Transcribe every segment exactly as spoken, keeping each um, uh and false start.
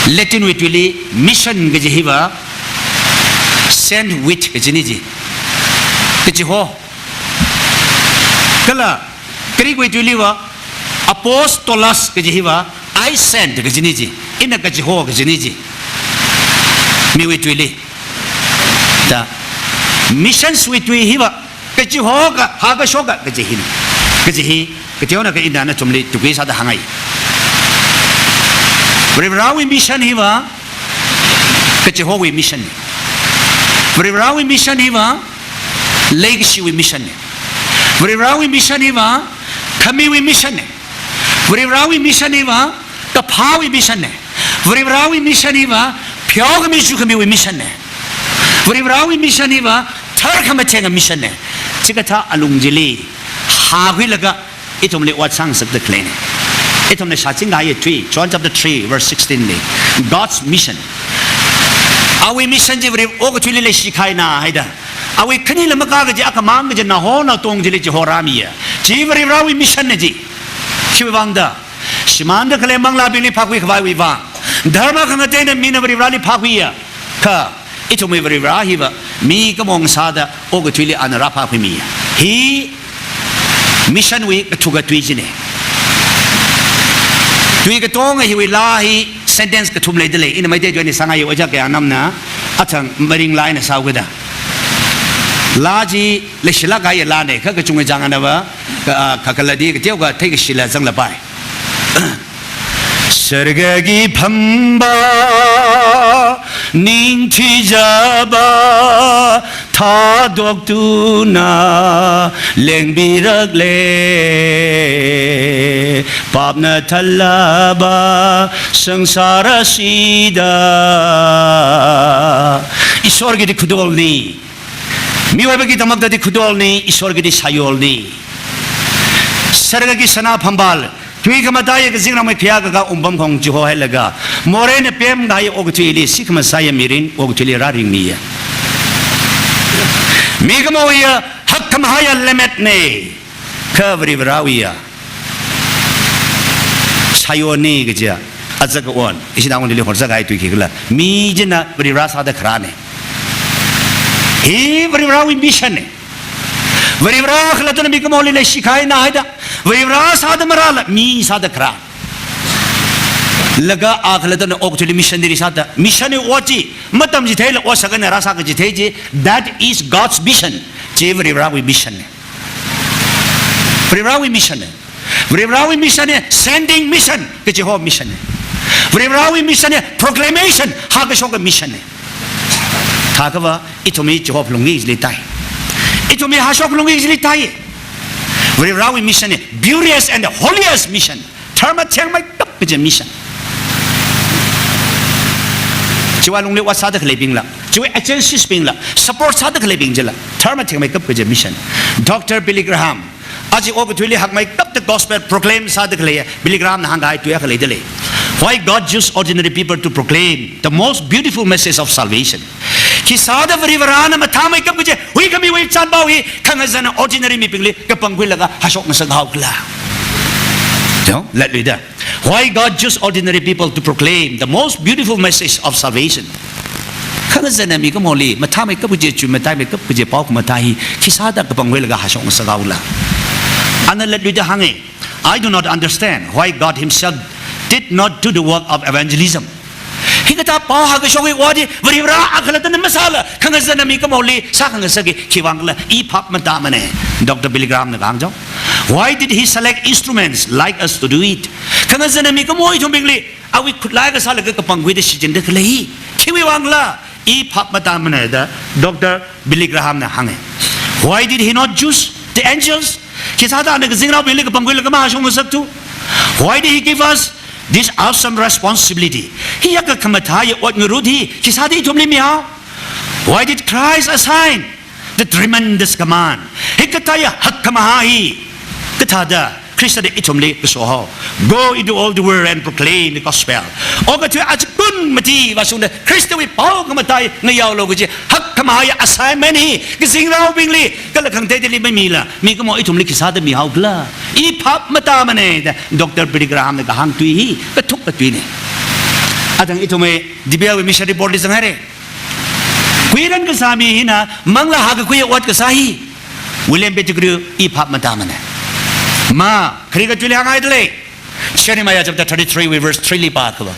Latin wui tuili mission kaji hiva sent with kajina ji. Kachiho. Kala Greek wui tuiliva apostolos kaji hiva I sent kajina ji. Ina kachiho kajina ji. Miwui tuili. Da. Missions wui tui hiva kachihoka, hākashoka kaji hina. Kaji hi, kateonao ka ina nathumli tukkhui sāda hāngngai. Varivarawui mission hiva kachihowui mission na. Varivarawui mission hiva leikashiwui mission na. Varivarawui mission hiva khamiwui mission na. Varivarawui mission hiva kaphāwui mission na. Varivarawui mission hiva pheokhami chukhamiwui mission na. Varivarawui mission hiva tharkhamatheng mission na. Chikathā alung chili hākhuilaga ithumli ot sāngasakda khaleina. Ithumna shāchingkahai tui, John chapter three, verse sixteen li. God's mission. Awui mission chi Vare okathuili leishikahaina haida. Awui khanila makā kaji, akhamang kaji, naoho naotong chili chihorāmiya. Chi Varivarawui mission na ji. Khiwui vang da. Shimānda khalei manglābingli phākhuikhavaiwui vang. Dharma khangateina mina Varivarali phākhuiya. Kha, ithumwui Varivara hiva mikumong sāda okathuili ana rāphākhuimiya. Hi mission wui kathuka tui china. Tui katonga hiwui laa hi sentence kathum leidalei. Ina Meitei tuina sāngai, ojā Kayānamna athang maringlā eina sāhaoda. Laa chi leishilāk kahai laa na, kha kachungkha chāng anava, kha, kakhalatli kateokha theikashila zanglapai. Sargagi phamba, ningthuijaba, thādoktuna lengmirakle, papna thālaba sangsara asida. Ishwargidi khudolna. Miwui baki tamakdadi khudolna, Ishwargidi sāyolna. Sargagi sanā phambal, tui khamataiya kazingram khayā kakā umpamkhong chihohailaga, moreina pemkahai okathuili, sikhamasaiya mirin okathuili rāringmiya. Mikumoya hakkhamahaiya lemmet na, kha Varivarawuiya sāyonna kajiya, aja kaon, ishi dangwon dili horzak kahai tui khikhala, mi china Varivara sāda kharāna. Hi Varivarawui mission na. Varivara akhalattana mikumoli leishikahaina haida. Varivara sāda marāla, mi sāda kharā. Laga akhalattana okathuili missionary sāda, mission wui ot chi matamchitheila ot sākhangaina rāsā kachithei chi, that is God's mission. Chi Varivarawui mission na. Varivarawui mission na. Varivarawui mission na, sending mission, kachiho mission na. Varivarawui mission na, proclamation, hākashoka mission na. Thākhava, ithumwui chihop lungki chili tai. Ithumwui hāshok lungki chili tai. Varivarawui mission na, beauteous and holiest mission. Dharma thengmeikap kaji mission. Chiwui lungli ot sāda khaleibingla, chiwui agencies bingla, support sāda khaleibing chila, dharma thengmeikap kaji mission. Doctor Billy Graham, aja okathuili hakmeikapta gospel proclaim sāda khaleiya, Billy Graham na hāngkahai tui akha leidalei. Why God choose ordinary people to proclaim the most beautiful message of salvation. Khisāda Varivarana mathāmeikap kaji huikhamiwui chānpao hi khangazana ordinary mibingli kapangkhuilaga hāshok ngasakhaokhala. Yo, latluida. Why God choose ordinary people to proclaim the most beautiful message of salvation? Khangazana mikumoli mathāmeikap kaji, chuimatameikap kaji pao khamathā hi khisāda kapangkhuilaga hāshok ngasakhaokhala. Ana latluida hānga, I do not understand why God himself did not do the work of evangelism. Hikathā pao hākashok hi wadi Varivara akhalattana masāla, khangazana mikumoli sākhangasaki khiwui vangkhala, i phap matāmana, Doctor Billy Graham na kahāng chong. Why did he select instruments like us to do it? Khangazana mikumo ithumbingli awui khutlai kasālaga kapangkhuida shichinda khalei hi khiwui vangkhala, i phap matāmana da Doctor Billy Graham na hānga. Why did he not choose the angels? Khisāda ana kazingraobingli kapangkhuilaga mahāshok ngasakthu? Why did he give us this awesome responsibility? Hiyākha khamathāya ot ngarut hi khisāda ithumli mihao? Why did Christ assign the tremendous command? Hikathāya hakkhamahā hi kathāda Khristana ithumli kashohao? Go into all the world and proclaim the gospel. Okathui achikun mati vāshungda Khristawui pao khamathā ngayaolu kaji hakkhamahāya assignment hi kazingraobingli kala khangateili mamila, mikumo ithumli khisāda mihaokhala? I phap matāmana da Doctor Billy Graham na kahāng tui hi kathuka tuina. Athang ithumwui D B L wui mission report li zanghaira. Khuiran kasā mi hina manglā hakakhui ot kasā hi William Pettigrew i phap matāmana. Ma, kharika tuili hāngngaidalei. Jeremiah chapter thirty-three wui verse three li pākhavai.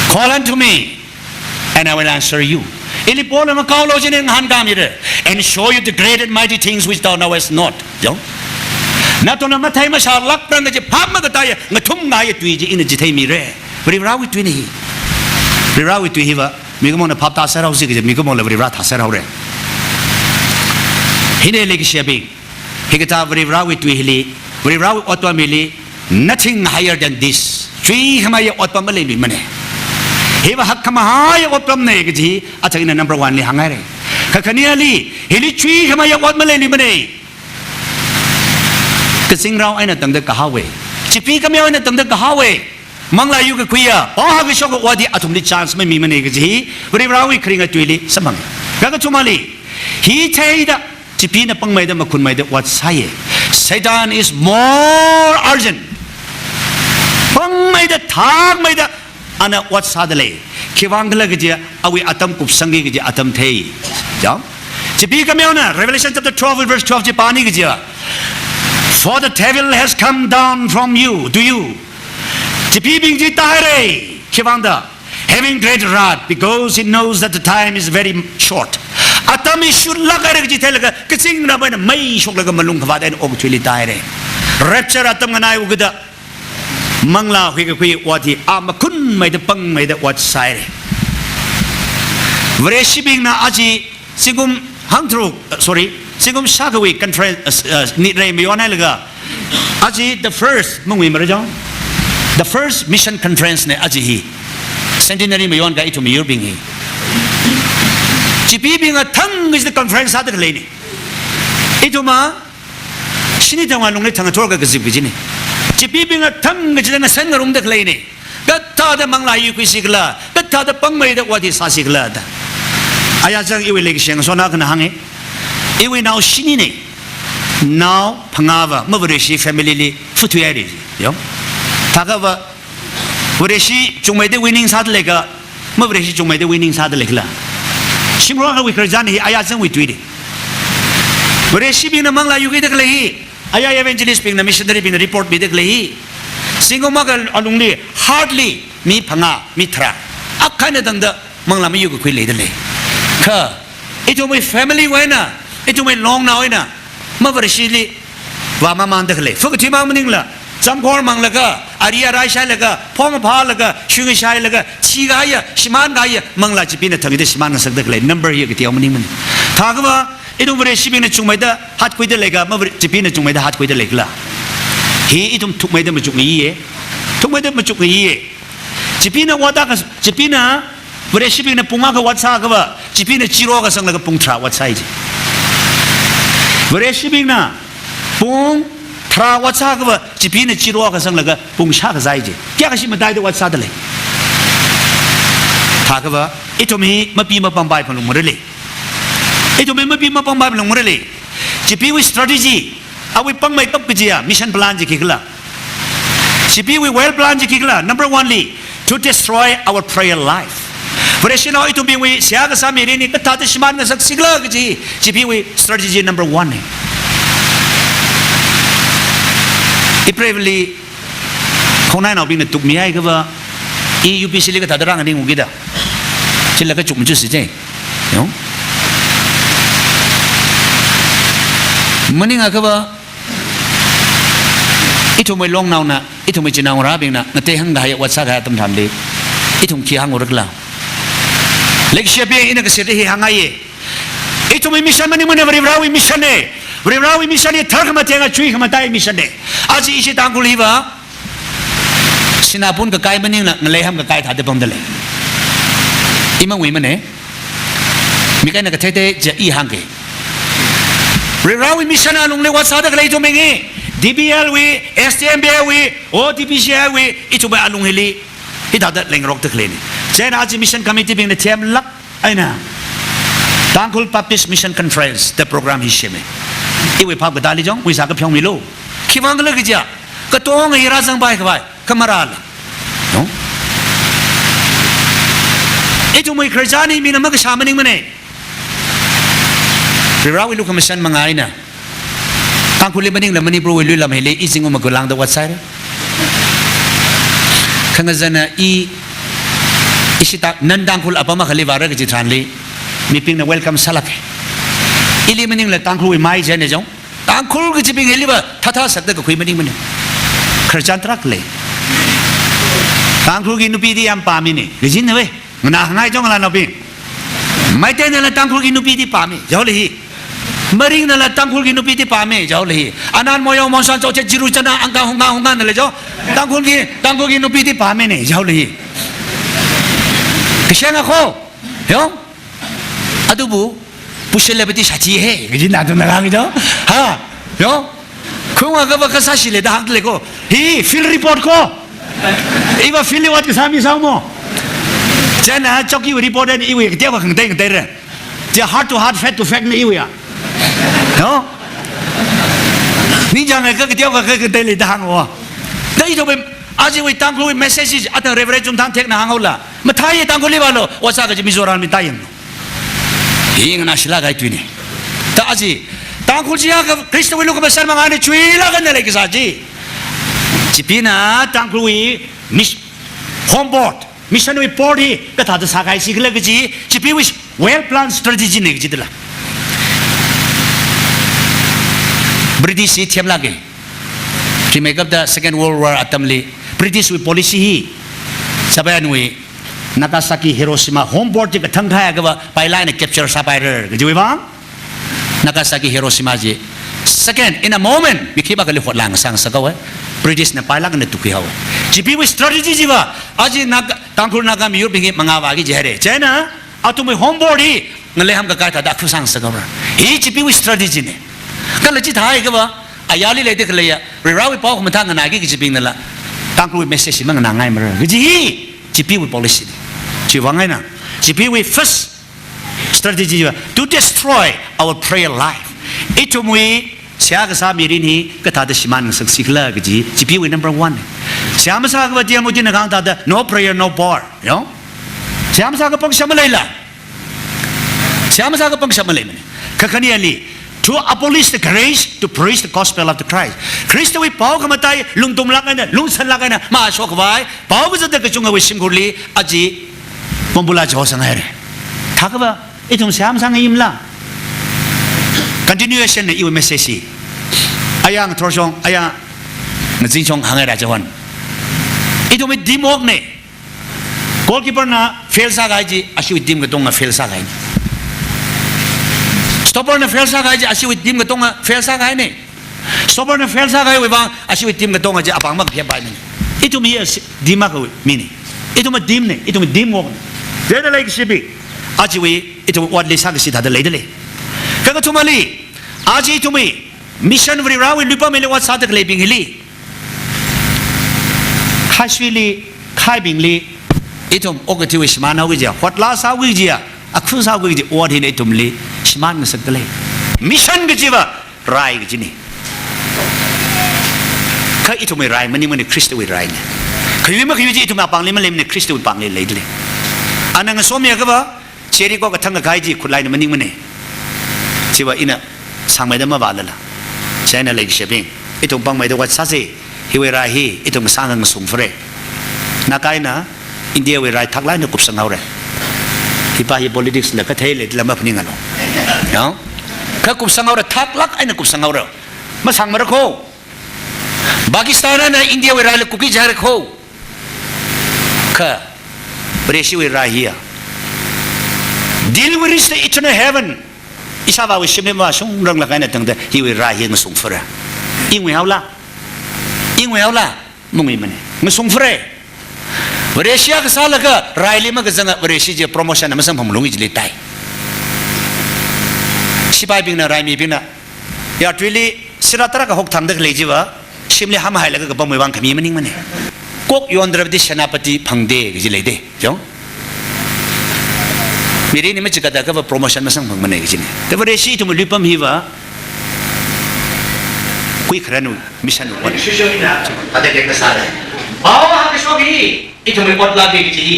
"Call unto me, and I will answer you." Ili polo ngakaolo chieina ngahānkāmira, "and show you the great and mighty things which thou knowest not." Yo? Nathumna mathei mashālākpran kaji phap makataiya, ngathumngaiya tui chi ina chitheimira. Varivarāwui tuina hi. Varivarāwui tui hiva mikumona phap tāserhaosi kaji, mikumona Varivarā thāserhaora. Hina leikashiyabing, hikathā Varivarāwui tui hili, Varivarāwui otpam hili, nothing higher than this. Chuikhameiya otpam maleiluimana. Hiva hakkhamahaiya otpamna kaji athang ina number one li hānghaira. Kakhaneli, hili chuikhameiya ot maleiluimana. Kazingrao eina tangda kahaowa. Chipi kameo eina tangda kahaowa. Manglā yukakhuiya, pao hakashok ot hi athumli chance mamimana kaji hi Varivarāwui kharinga tuili samphanga. Kakathumali, hi theida chipina pangmeida makhunmeida ot sāya. Satan is more urgent. Pangmeida, thakmeida ana ot sādalei. Khiwuivang khala kaji, awui atam kupsangki kaji atam thei. Yo? Chipi kameona, Revelation chapter twelve verse twelve chi pāni kaji, "For the devil has come down from you, to you." Chipibing chi tāhaira, khiwuivangda, "having great wrath, because he knows that the time is very short." Atam hi shutlāk haira kaji theilaga, kazingram eina mei shoklaga malung khavāt eina okathuili tāhaira. Rapture atam nganaiakha da, manglā huikakhui ot hi a makhunmeida pangmeida ot sāhaira. Vareshibingna aja zingkum hangtharuk, uh, sorry, zingkum shākhawui conference, uh, uh, nitrei mayonhailaga, aja the first mangui marajong, the first mission conference na aja hi. Centenary mayonkahai ithum miyurbing hi. Chipibing athang kachida conference sāda khaleina. Ithumva shini thangwui lungli thang athor kakazip kajina. Chipibing athang kachida ngasan ngarumda khaleina. Kathāda manglā yukhuisi khala, kathāda pangmeida ot hi sāsi khala da. Aya chang iwui leikashi ngasona akhana hānga. Iwui nao shinina. Nao phangāva mavareshi family li phuthuihaira. Yo? Thākhava vareshi chungmeida winning sādalei kha, mavareshi chungmeida winning sādalei khala. Shingrong hawui khararchan hi aya changwui tuina. Vareshibingna manglā yukhuida khalei hi, aya evangelist bingna, missionary bingna report mida khalei hi, zingkum akha alungli hardly mi phangā, mi tharā akha eina tangda manglā mayukakhui leidalei. Kha ithumwui family wui eina, ithumwui longnao eina, mavareshili vāmamanda khalei. Phakathuimang maningla, chamkhor manglaga, ari arai shailaga, phongphālaga, shungshailaga, thikahaiya, shimānkahaiya manglā chipina thangda shimānngasakda khalei number hi kateomang maningmana. Thākhava, ithum vareshibingna chungmeida hatkhuidalei kha, mavare-, chipina chungmeida hatkhuidalei khala. Hi ithum thukmeida machukngaiya. Thukmeida machukngaiya. Chipina ot akha, chipina vareshibingna pung akha ot sāakhava, chipina zero kasanglaga pung tharā ot sāi ji. Vareshibingna pung tharā ot sāakhava, chipina zero kasanglaga pung shā kasāi ji. Kayākha shi mataida ot sādalei. Thākhava, ithum hi mapi mapampai phalung maralei. Ithum hi mapi mapampai phalung maralei. Chipiwui strategy, awui pangmeikap kajiya mission plan chi khikhala. Chipiwui well plan chi khikhala. Number one li, to destroy our prayer life. Vareshinao ithumbingwui seihā kasā mirinli kathāda shimānngasaksi khala kaji, chipiwui strategy number one na. Ipreivali khongnainaobingna tukmihaiakhava, i U P C li kathāda rānganing ukida. Chila kachuk machusi je. Yo? Maningakhava, ithumwui longnaona, ithumwui chinaongarābingna ngatei hāngkahai ot sākahai atam tharanli, ithum khi hāngra khala. Leikashiyabing, ina kasirda hi hāngngaiya. Ithumwui mission maningmana, Varivarāwui mission na. Varivarāwui mission hi tharkhamatenga chuikhamatai mission na. Aja ishi Tangkhul hiva, sinā pun kakai maningla ngalei ham kakai thāda pamdalei. Imangwui mana. Mik eina katheithei chi i hāngke. Varivarāwui mission alungli ot sāda khalei ithum hi, D B L wui, S T M B A wui, O D P C A wui, ithumwui alung hili hithāda lengrokda khaleina. Chieina aja mission committee bingna themlāk eina Tangkhul Baptist Mission Conference da program hi seme. Iwui phap katāli jong, wui sā kapheomilo. Khiwuivang khala kajiya, katonga hi rāzangpai khavai, khamarāla. No? Ithumwui khararchan hi mina makashā maningmana. Varivarawui lukhamashan manga eina Tangkhulli maningla Manipurwui luilam hili i zingkum akhawui lāngda ot sāhaira. Khangazana i, ishi ta, nan Tangkhul apam akhali vāra kaji tharanli, mibingna welcome sālāka. Ili maningla Tangkhulwui mai jane jong, Tangkhul kachibing hiliva thathasakda kakhui maningmana. Khararchan tarākha lei. Tangkhulki nupidi yāmpāmina, kajina ve. Nganāngai jong lānaobing. Meiteinala Tangkhulki nupidi pāmi, yaolei hi. Maringnala Tangkhulki nupidi pāmi, yaolei hi. Anan Moyong Mongsan Chokche Jiru Chana Angkang Hungkang Hungkang nala jong, Tangkhulki, Tangkhulki nupidi pāmina, yaolei hi. Kasheng akho, yo? Adubu, pushele pati shachi he, kajina athumna kahāng jo. Ha, yo? Khunga kava kasāshile da hāngda lei ko. Hi, field report ko. Iva field li ot kasā mi sāmo. Chieina Chowki report eina iwui kateokha khangatei ngateira. Chi heart to heart, fact to fact na iwui ya. No? Ningchānga ka kateokha khangateili da hāngo. Da ithumwui, ajawui Tangkhulwui message hi athang Reverend Chumthang Tekna hānghaola. Mathāi Tangkhulli vālu, ot sā kaji Mizoram mi ta yanglu. Hi nganāshilāk kahai tuina. Ta aja, Tangkhul chiakha Khristawui lukhamashan manga eina chuilāk eina leikasā chi. Chibingna Tangkhulwui mis-, home port, mission wui port hi kathāda sākahaisi khala kaji, chibiwui well planned strategy na kajidala. British hi themlāka. Rimeikapta Second World War atamli British wui policy hi, Japan wui Nagasaki, Hiroshima, home port chi kathang kahai akhava pilot na capture sāpaira kajiwui vang, Nagasaki, Hiroshima chi second, in a moment, mi khipākhali hotlāng sāngasakhaowa. British na pilot na tukhuihaowa. Chibiwui strategy chiva, aja Naga, Tangkhul Naga miyurbing hi mangā vāki jihaira. Chieina, athumwui home port hi ngalei hamkakai thāda akhu sāngasakhaora. Hi chibiwui strategy na. Kala chithāhaiakhava, ayarli leida khaleiya, Varivarawui pao khamathā nganāki kajibingnala Tangkhulwui message hi manganāngaimara kaji hi chibiwui policy na. Chiwui vang eina, chibiwui first strategy va, to destroy our prayer life. Ithumwui seihā kasā mirin hi kathāda shimān ngasaksi khala kaji, chibiwui number one na. Seihā masāakhava T M O T na kahāng thāda, no prayer, no power. Yo? Seihā masāakha pangshap maleila. Seihā masāakha pangshap maleimana. Kakhaneli, to abolish the courage to preach the gospel of the Christ. Khristawui pao khamatai lungtumlāk eina, lungsanlāk eina mashok khavai, pao kazata kachungkhawui shimkhurli aja pambula josanghaira. Thākhava, ithum seihā masāngaimala. Continuation na iwui message hi. Ayang thorshong, ayang ngazingshong hāngngaira jihon. Ithumwui teamwork na. Goalkeeper na fail sākahai chi, ashiwui team katonga fail sākahaina. Stopper na fail sākahai chi, ashiwui team katonga fail sākahaina. Stopper na fail sākahaiwui vang, ashiwui team katonga chi apāng makapheppaimana. Ithum hi asi, team akhawui mina. Ithum a team na, ithum teamwork na. Chieina leikashibing, ajawui, ithum otli sākashi thāda leida lei. Kakathumali, aja ithumwui mission Varivarawui luipam hili ot sāda khaleibing hili, khaisuili, khaibingli, ithum okathuiwui shimānhaoki kajiya, hotlā sāhaoki kajiya, akhu sāhaoki kaji ot hina ithumli shimān ngasakda lei. Mission kajiva rai kajina. Kha ithumwui rai maningmana, Khristawui raina. Khayui makhayui chi ithumwui apāngli maleimana, Khristawui pāngli leida lei. Ana ngasomiakhava, Jericho kathang kakai chi khut laina maningmana. Chiva ina sāngmeida mavālala. Chieina leikashibing, ithum pāngmeida ot sāsa, hiwui rai hi ithum kasānga ngasungfara. Naga eina India wui rai thaklāk eina kupsanghaora. Hipa hi politics la kathei leidala maphaningalo. Yo? Kha kupsanghaora, thaklāk eina kupsanghaora. Masāngmara kho. Pakistan na India wui raila kupki jihaira kho. Kha Vareshiwui rai hiya, till we reach the eternal heaven, ishāvāwui shimli mashungranglāk eina tangda hiwui rai hi ngasungfara. Ingui haola? Ingui haola? Manguimana. Ngasungfara. Vareshi akha sālaga raili makazanga Vareshi chi promotion na masamphang malung chili tai. Sipaibingna, raimibingna, yartuili sira tarākha hokthangda khalei chiva, shimli hamhailaga kapamwui vang khami maningmana. Kok yondrabadi senapati phangda kaji leida, yo? Mirinli machikatda akhava promotion masamphangmana kajina. Kha Vareshi ithumwui luipam hiva, kuikhararwui mission wui ot. Pao hāngkashok hi, ithumwui ot lāke kaji hi,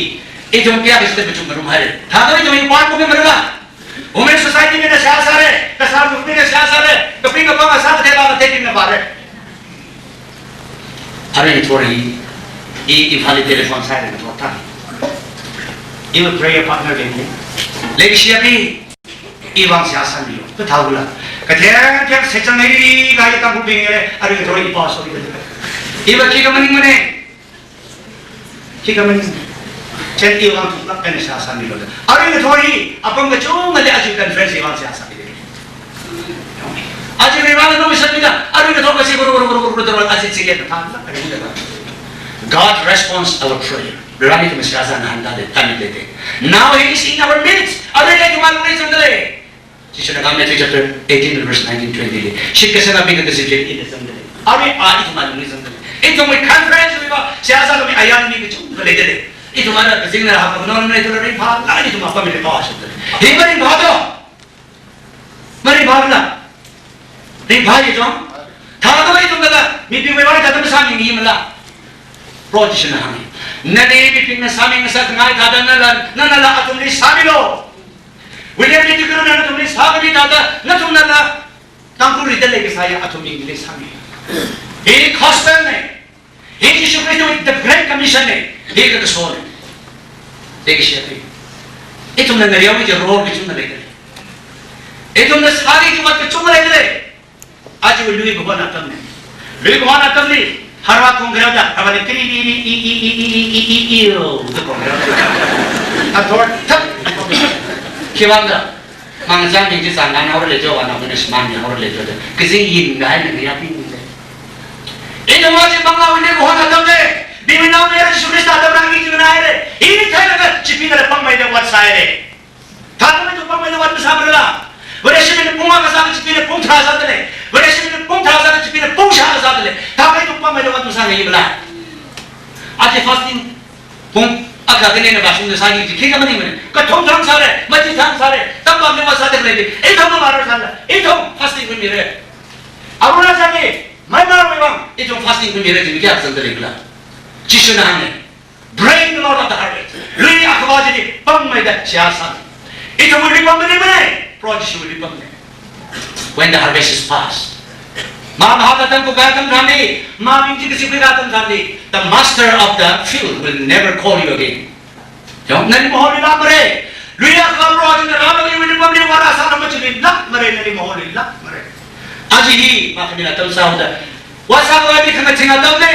ithum kayākha chithāda kachungkha ngarumhaira. Thāda ithum hi part bukki marala. Women society mina seihā sāra, kasā nupina seihā sāra, kaping kapāng sā kathei lā kathei bingna vāra. Arui ngathor hi, i, i Imphal telephone sāra ngathor thang. Iwui prayer partner bing hi. Leikashi api, iwui vang seihā sāmilu. Kathāwula. Katheng theng sechang ngai ri, kaya Tangkhulbing ngai, arui ngathor i pao shokki. Iva khikha maningmana. Khikha maning. Chieina iwui vang thuklāk eina seihā sāmilu da. Arui ngathor hi, apam kachungkha lei aja conference iwui vang seihā sāmilu. Aja Varivarana nong sāmida, arui ngathor kachi guru, guru, guru, guru, guru, aja chili na thang, arui ngathor. God responds our prayer. Varivarana ithum seihā sāngahan da de, tani de de. Now he is in our midst. Arui lei ithum alungli zangda lei. Jishuna kahāng Matthew chapter eighteen verse nineteen, twenty li. Shitkasangabingna kazip chili ina zangda lei. Arui a ithum alungli zangda lei. Ithumwui conference wuiva, seihā sākhami ayarli kachungkha leida lei. Ithum ana kazingna hapnao leida lei, ringphālāk eina ithum apam mili pao shokda lei. Hi maringphā do? Maringphāla. Ringphāya do? Thāda ithum thāda, mibingwui vang thāda masāmingai mala. Proho Jishuna hānga. Nali mibingna sāmingasakngai thāda nala, nanala athumli sāmilu. William Pettigrew na nathumli sākhami thāda, nathumnala Tangkhulli da leikasāya athum mibingli sāmi. Hi gospel na. Hi Jishu Khristawui the Great Commission na. Hi kakasona. Leikashi api. Ithumna ngareowui role kachungkha leida lei. Ithumna sāki kaji ot kachungkha leida lei. Aja lui kahona atamna. Lui kahona atamli, harva kong khareo da, harvana kri ri ri i i i i i i i i o, da kong khareo da. Athor thak. Khiwuivang da, mangzangbing chi zanghaora lei jo, vānaobingna shimānhaora lei jo da. Kazing yingahaina ngayābing lei. Ina maji manglāwui lui kahona atamna, Varivarana Jishu Khrista atamna ngi jingna haira. Hi theilaga chibingna pangmeida ot sāhaira. Thāda ithum pangmeida ot masāmarala. Vareshibingna pung akha sālaga chibingna pung tharā sāda lei. Vareshibingna pung tharā sālaga chibingna pung shākha sāda lei. Thāda ithum pangmeida ot masāngai mala. Aja fasting pung akha khanina vāshungda sāki kaji khikha maningmana. Kathum thang sāra, machi thang sāra, tampamli vāsāda lei. Ithum mavārar sāla. Ithum fasting khuimira. Arunachal li, Myanmar wuivang, ithum fasting khuimira jing kayākha zangda leimala. Jishuna hānga. Bring the Lord of the harvest. Lui akhavā chili pangmeida seihā sāmi. Ithumwui lui pam maningmana, Proho Jishuwui lui pamna. When the harvest is past. Mā mahā atam khuikha atam tharanli, mā ming chi kazip khuikha atam tharanli, the master of the field will never call you again. Yong, nali maholui lākmara. Lui akhavā Proho Jishuna rālaga iwui lui pamli vāra sāna machili lākmara, nali maholui lākmara. Aja hi, makhamila atam sāhaoda. Vāsākhavai mi khangathing atamna.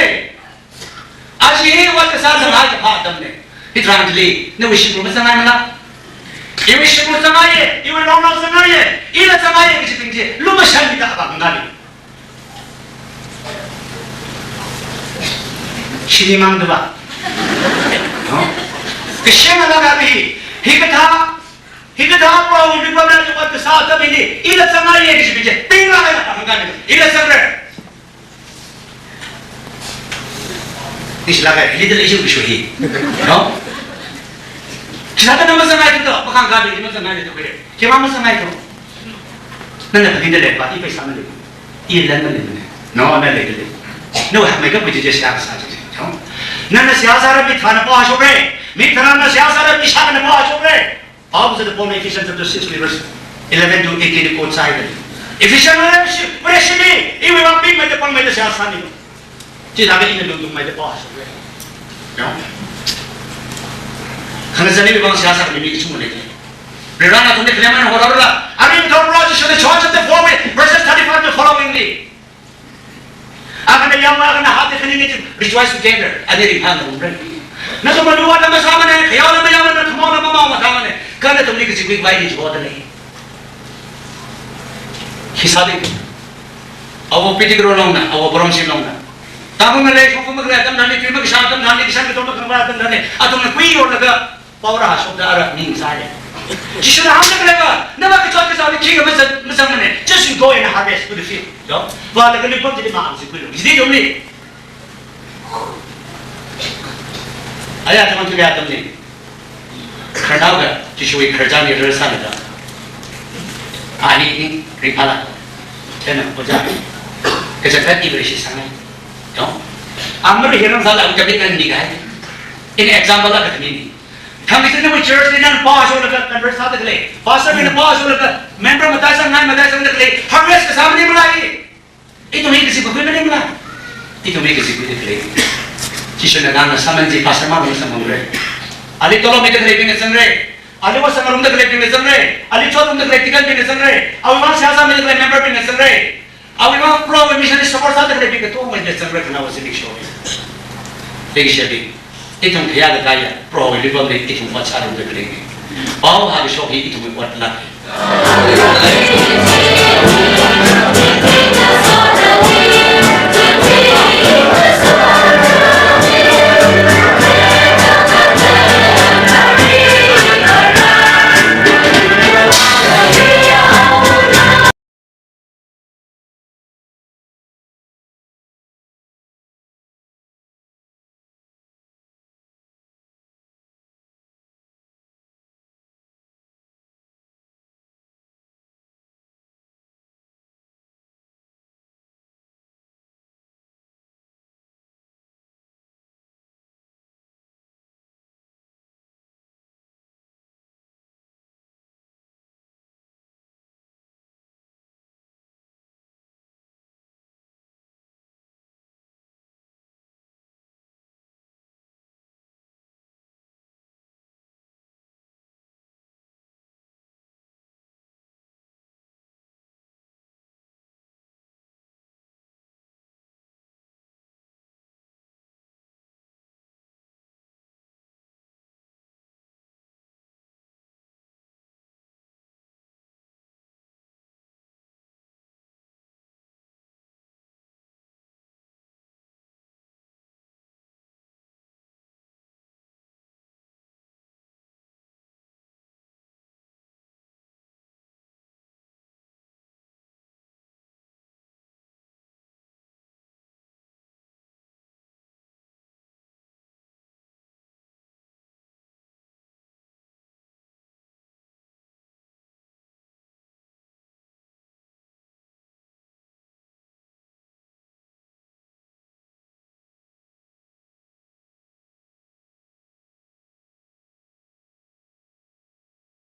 Aja hi ot kasā zanghai kaphā atamna. Hitharan chili, nawui shimkhur mazanghai mala. Iwui shimkhur zanghaiya, iwui longnao zanghaiya, ila zanghaiya kachibing chi, lumashanmida vāngayi. Shini mangda va. No? Kasheng alagari, hikathā, hikathā Prohowui mipamla ot kasā atam hili, ila zanghaiya kachibing chi, pingla eina vāngayi. Ila zangra. Ishi laga, hili da lei ishi wishu hi. No? Khisāda na mazanghai tu, makhangkāli mazanghai tu khuire. Khima mazanghai tu. Nana khaninda leiva, i paisa malei. I lan malei. No, na lei lei. No, hakmeikap kaji chi seihā kasā chi. No? Nana seihā sāra mi tharāna pao shokra. Mi tharāna seihā sāra mi shākhana pao shokra. Pao kazata pom Ephesians chapter six verse eleven to eighteen quote sāhaida. Ephesians Vareshi, Vareshi mi, iwui vang pingmeida pangmeida seihā sāmilu. Chithākha ina lungtungmeida pao shokra. No? Khangazan iwui vang seihā sākhami mi kachungkha lei. Varivarana athumli khalem eina horarla. Arui ngathor Proho Jishuna John chapter four wui verses thirty-five to following li. Akhana yaonao, akhana hapta khaning chi rejoice together. Ani ringphāngarumra. Nathum malu ot masāmana, khayaona mayaomana, khamaona mamaomathāmana. Kha nathumli kazipkhuikhavai ni chihoda lei. Khisāda. Āwo Pettigrew longna, āwo Borom Shim longna. Tangkhul ngalei shongfa makhalei atam tharanli, tui makashā atam tharanli, kashan kathor makhangavai atam tharanli, athumna kui yorlaga, pao rāshokda ara ning sāya. Jishuna hāngda khaleiva, nava kachot kachaoli khikha mazang, mazangmana, just you go and harvest to the field. No? Vālaga luipam chili mā amsi khuilu. Jidi jomli. Aya tamang tuya tamni. Khararnaoka, Jishuwui khararchanli rarsālaga. Ani ni ringphāla. Chieina, oja. Kachangkhat iwui Vareshi sāngai. Yong. Amari hirang sāla ang commitment ni kahai. Ina example la kami ni. Khangachei nawui church li nana pāsholaga convert sāda khalei, pastor bingna pāsholaga member mataisang ngai mataisangda khalei, harvest kasā maningmala. Ithum hi kazipkakhui maningmala. Ithum hi kazipkhuida khalei. Jishuna ngahāna sāman chi pastor mangna sāmamra. Ali tolop mida khaleibingna zangra. Ali vāsangrumda khaleibingna zangra. Ali chotungda khalei deacon bingna zangra. Awui vang seihā sāmida khalei member bingna zangra. Awui vang Prohowui mission li support sāda khaleibing katongana zangra, khanaowa zimiksho. Leikashibing, ithum khayā kathāya Prohowui lupamli ithum ot sārumda khalei. Pao hākashok hi ithumwui ot lāk.